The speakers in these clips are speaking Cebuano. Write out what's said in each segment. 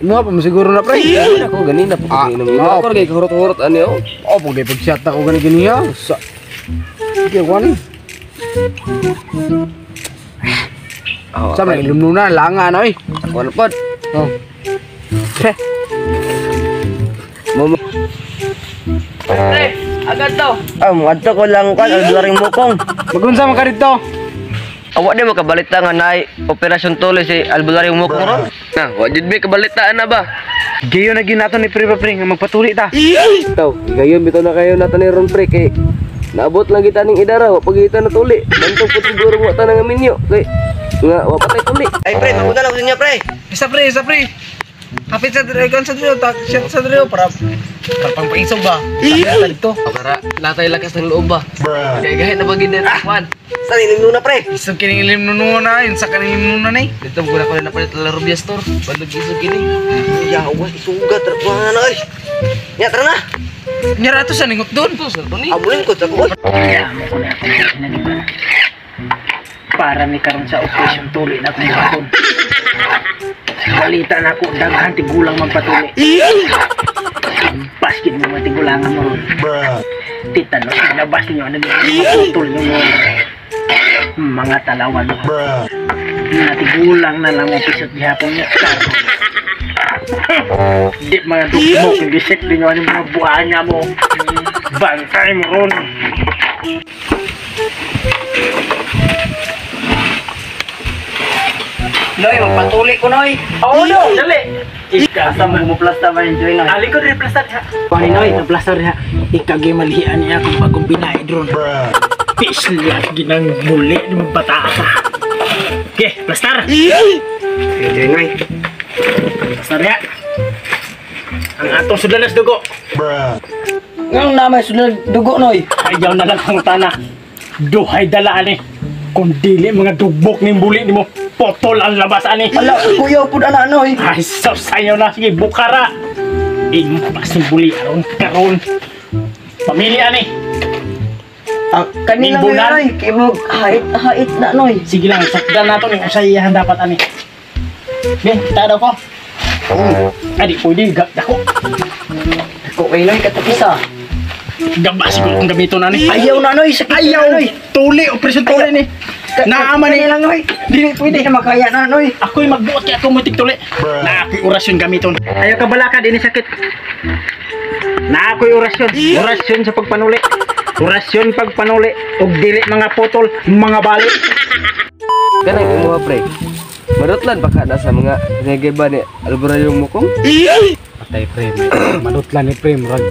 Imuha pa mo siguro na, pre. Ako ganina po Ah, ko inom. ah. Ako kay kahurot-hurot ani oh. Oh, pag pag-shot ako gani gini ha. Sa. Sige, kuan. Oh, Sa may ilumnuna langa na oy. Ako na pod. Oh. Mo Pre, agad to. Ah, muadto ko lang kan albularing mukong. Magunsa man ka dito. Awa di makabalita nga naay operasyon tuloy si albularing mukong ron. Na, wa jud mi kabalitaan na ba? Gayon na gyud nato ni pre pre nga magpatuli ta. Ikaw, gayon bitaw na kayo nato ni ron pre kay naabot lang kita ning idara, wa pag kita natuli. Bantog pud siguro mo ta nga minyo kay nga wa pa tay tuli. Ay pre, magunta lang ko sa inyo pre. Isa pre, isa pre. Hapit sa dire kan sa dire, ta shot sa dire para para pangpaisog ba. Sa dito. Para natay lakas ng loob ba. Kay gahi na bagin na kwan. Sa ilim nuna pre. Isog kining ilim nunuan na, yun sa kaning ilim nunuan na eh. Dito ko na ko na palit la Rubia store. Bandog isog kini. Yawa, isugat ra na oy. Nya tara na. Nyara to sa ningot doon. To sir Tony. Abulin ko sa ko. Para ni karon sa operasyon tuli na akong buhaton. Balita na ako, daghan tigulang magpatuli. Basket mo mga tigulangan mo ron. Titanos, nabas ninyo, ano maputol nyo mo. Mga talawan mo. Natigulang na lang mo pisot gihapon niya. Di mga dukmok, gisik din nyo, ano mga buhanga mo. Bantay mo ron. Noy, magpatuli ko noy. Oo, no, dali. Ika, mo mo plasta ba enjoy noy. Ali ko rin plastar ha. Pani noy, na plastar ha. Ikagay malian niya kung bagong binay drone. Pisla ginang muli ni magbata ka. Okay, plastar. Enjoy noy. Plastar ha. Ang atong sudlanas dugo. Ngang na may sulod dugo noy. Ayaw na lang ang tana. Duhay dala ani. Kung dili mga dugbok ning buli nimo, potol ang labas ani. Ala, kuya pud ana noy. Ay, sus, ayaw na. Sige, bukara. Impas ng buli aron karon. Pamilya ani. Ah, kanila Nimbunan. noy, kay mo hait-hait na noy. Sige lang, sakdan nato ni usay iyahan dapat ani. Be, kita daw ko. Ay, di pwede, dako. Ko kay noy katapisa. Gaba siguro kung gamiton ani. Ayaw na noy, sakit Ayaw! na noy. Tuli, operasyon tuli ni. Naama ni. lang noy. Dili pwede. Hindi na makaya na noy. Ako'y magbuot kay ako mo tuli. Na ako'y orasyon gamiton. Ayaw ka balaka, di ni sakit. Na ako'y orasyon. Orasyon sa pagpanuli. Orasyon pagpanuli. Ug dili mga putol, mga bali. Kanang imuha pre. Madutlan baka na sa mga nageba ni albularing mukong. Patay pre, malutlan ni pre murag.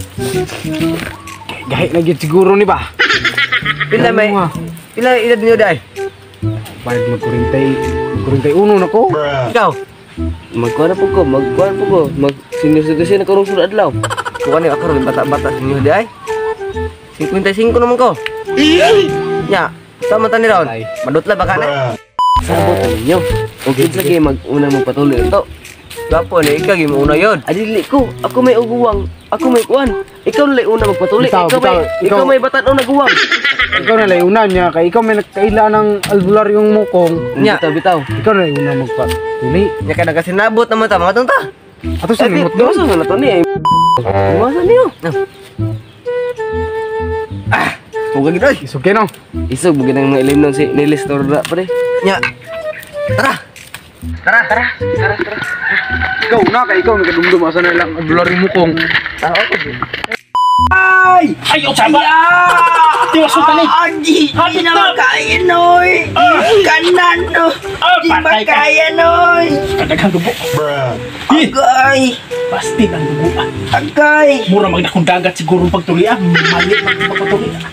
Gahi na gyud siguro ni ba. Pila may pila edad niyo dai? Bayad mag 41 na ko. Ikaw. Magkuan na po ko, magkuan po ko, mag senior citizen na karong sulod adlaw. Kuan ni ako ron bata-bata sa inyo dai. 55 naman ko. Nya, sama ta ni ron. Madutla baka na. Sabot ninyo. Og kinsa kay mag-una magpatuloy to. Gapo ni ikaw gi mauna yon. Adili ko, ako may uguwang, ako may kuan. Ikaw na una magpatuloy. Bitaw, Ikaw may bitaw, ikaw may batan-on na guwang. Ikaw na layunan niya kay ikaw may nagkaila ng albularyong mukong. Nya, bitaw, bitaw. Ikaw na layunan magpatuli. Nya ka nagasinabot naman ta mga ta. Ato sa limot doon. doon. Masa na to ni. Masa niyo. Ah, pugag gid oy. Isog kay no. Isog mo ginang mga ilim nun si Nilis Torda pre. Nya. Tara. Tara, tara. Tara, tara. Ikaw na kay ikaw nagdumdum asa na lang albularyong mukong. Ay! Ay, usaba! Tiwas ko tani. Di, Hapit di na na. makaya noy. Kanan no. Ah, Di patay ka. makaya noy. Kadaghang dugo. Eh, Agay! pasti ang dugo ah. Agay! Mura magnakong dagat siguro pagtuli ah. Mali pagpatuli ah.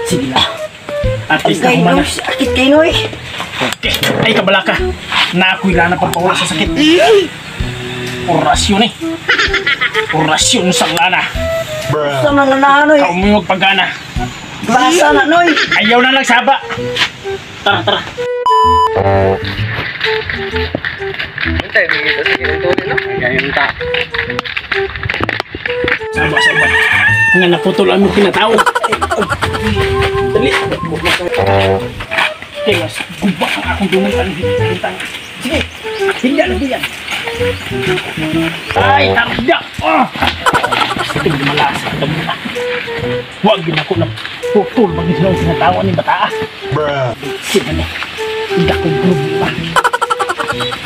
Sige lang. At least Agay na noy, humana. sakit kay noy. Okay. Ay, kabalaka. Na ako'y lana pagpawala sa sakit. Orasyon eh. Orasyon sa lana. Sa mga na noy. Ikaw mo magpagana. Klasa na noy. Ayaw na lang saba. Tara, tara. Hintay, bigay sa kinang no? Gayon ta. Saba, saba. Nga naputol ang mong pinatao. Dali. Tigas, guba ang akong dungan ang bintang. Sige, hinga lang yan. Ay, tarda. Oh. Ito malasa. Wag yun ako na putol. Mag-isang sinatawa ni bataa. Sino ni? Hindi ako grupa.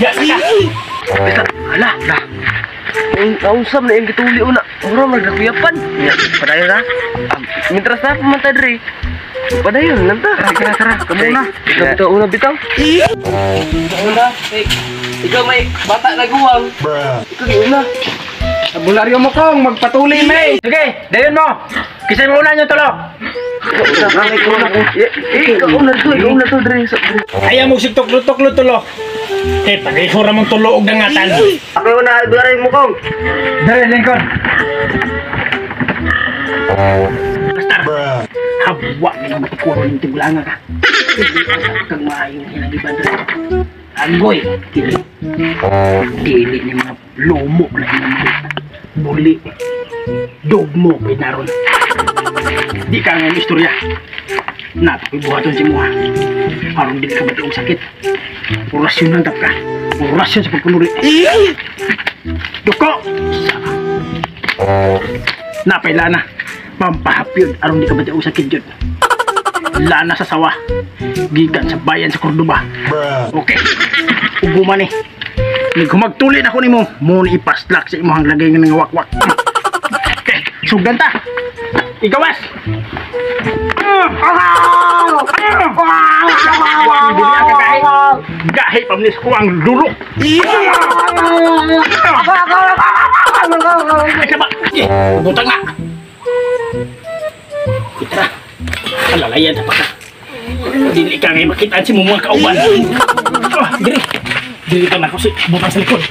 Ya, saka. Hala, na. Nausam na yung gituli una. Mura magkakuyapan. Ya, padayon na. Mintras na pumunta diri. Padayon lang ta. Tara, tara. Kamu na. Ikaw bitaw una bitaw. Una. Ikaw may bata na guwang. Ikaw una. Bularyo mo kong magpatuli may. Sige, dayon mo. Kisay mo una nyo tulo. Ikaw una to, ikaw una to diri. Ayaw mo sigtuklo-tuklo tulo. Eh, pag-ihura mong tulo og dangatan. Ako una, bularyo mo kong. Dere lingkod. Basta. Habwa na matikuro ng tigulanga ka. Kang maayo hinagiban diri. Anggoy, dili. Dili ni mga lomo na mga buli. Dugmo pinaron. Di ka ngayon istorya. Natakoy buhaton si muha. Aron dili ka bationg sakit. Orasyon lang tap ka. Orasyon sa pagpunuli. Duko! Napay lana. Pampahapyod aron di ka bationg sakit yun. Lana sa sawa. Gikan sa bayan sa Cordoba. Okay. Uguma ni. Nagkumagtuli na ko nimo. Muna ipaslak sa imong lagay nga wakwak. Okay. Sugdan ta. Igawas. Gahi pamnis ko ang lulok. Ay, saba. Butang na. Tara. Alalayan na pa ka. Dili ka ngayon makitaan si mga kauban. Oh, diri. Dili ka na kasi butang sa likod.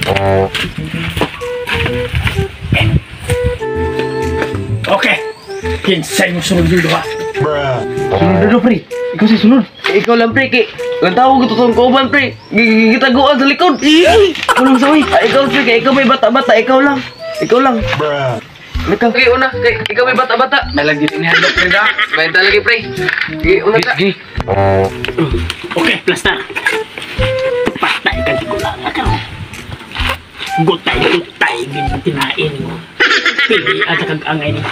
Okay. Kinsay mo sunod dito ha. Sunod dito pre. Ikaw si sunod. Ikaw lang pre. Kay lantaw ko totoong kauban pre. Gitaguan sa likod. Ikaw lang saway. Ikaw pre. Kay ikaw may bata-bata. Ikaw lang. Ikaw lang. Ikaw. Okay, una. Kay ikaw may bata-bata. May lagi din handok pre da. May lagi pre. Sige, una ta. Okay, plaster. Patay ka di ko lang ka. Gutay-gutay gintinain mo. Pili at kag-angay ni.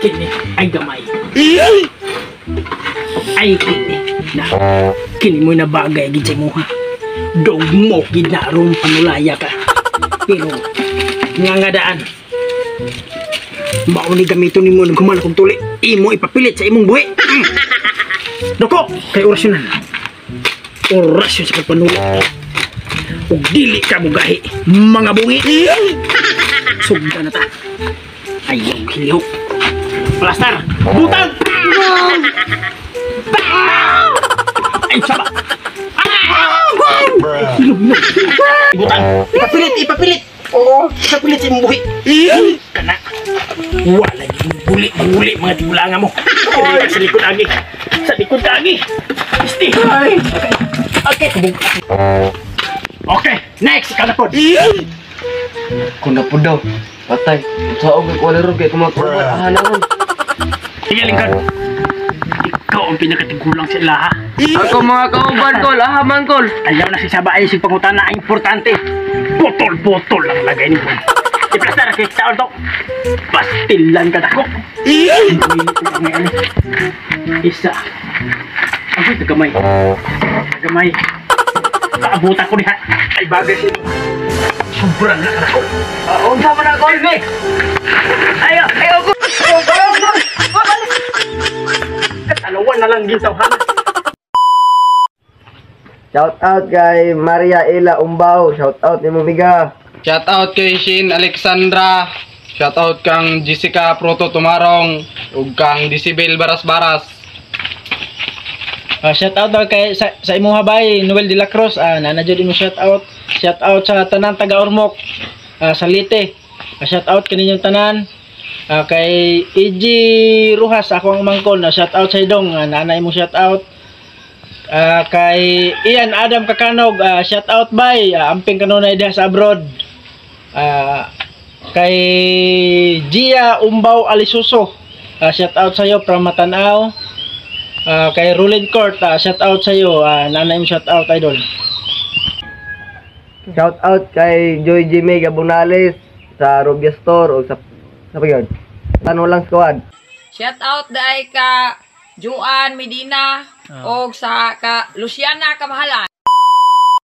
Kini ay gamay. Ay kini na. Kini mo na bagay gid sa imuha. Dugmo gid na aron panulaya ka. Pero nga nga daan. Mao ni gamiton nimo nang human akong tuli. Imo ipapilit sa imong buhi. Doko kay orasyonan. Orasyon sa pagpanuli. Ug dili ka mugahi mga bungi. Sugdan na ta. Ayaw hilihok. Plaster! Butang! Ay, saba! Butang! Ipapilit! Ipapilit! Oo! Ipapilit sa imong buhi! Kana! Wala yung buli-buli mga tibulanga mo! Sa likod agi! Sa likod ka agi! Isti! Okay! Okay! Next! Ikaw na po! Kung na po daw. Patay. Sa og ko wala ron kay kumakuha na ron. Sige lingkod. Ikaw ang pinakatigulang sa ilaha. Ako mga kauban kol, aha man kol. Ayaw na si Saba ay si pangutana ang importante. Putol-putol lang lagay ni Bon. Iplastar kay taon to. Pastilan ka dako. Isa. Ako tagamay. Tagamay. Paabutan ko diha. Ay bagay siya. Sobrang na ako. Unsa man ako, Nick? Ayo, ayo ko. Katalawan na lang gintawhan. Shout out kay Maria Ela Umbao. Shout out nimo miga. Shout out kay Shane Alexandra. Shout out kang Jessica Proto Tumarong ug kang Disibel Baras Baras. Shout out daw kay sa imong habay Noel de la Cruz, nana jud imo shout out. Shout out sa tanan taga Ormoc, sa Leyte. Shout out kaninyong tanan. Kay EG Ruhas ako ang umangkon, na shout out sa idong, nana imo shout out. Kay Ian Adam Kakanog, shout out bay, amping kanunay diha sa abroad. Kay Gia Umbaw Alisuso, shout out sa iyo from Matanao. Kay Rulin Court, shout out sa iyo, nanay mo shout out idol. Shout out kay Joy Jimmy Gabonales sa Rubia Store o sa pa yun. Tanulang Squad. Shout out daay ka Juan Medina og sa ka Luciana Kamahalan.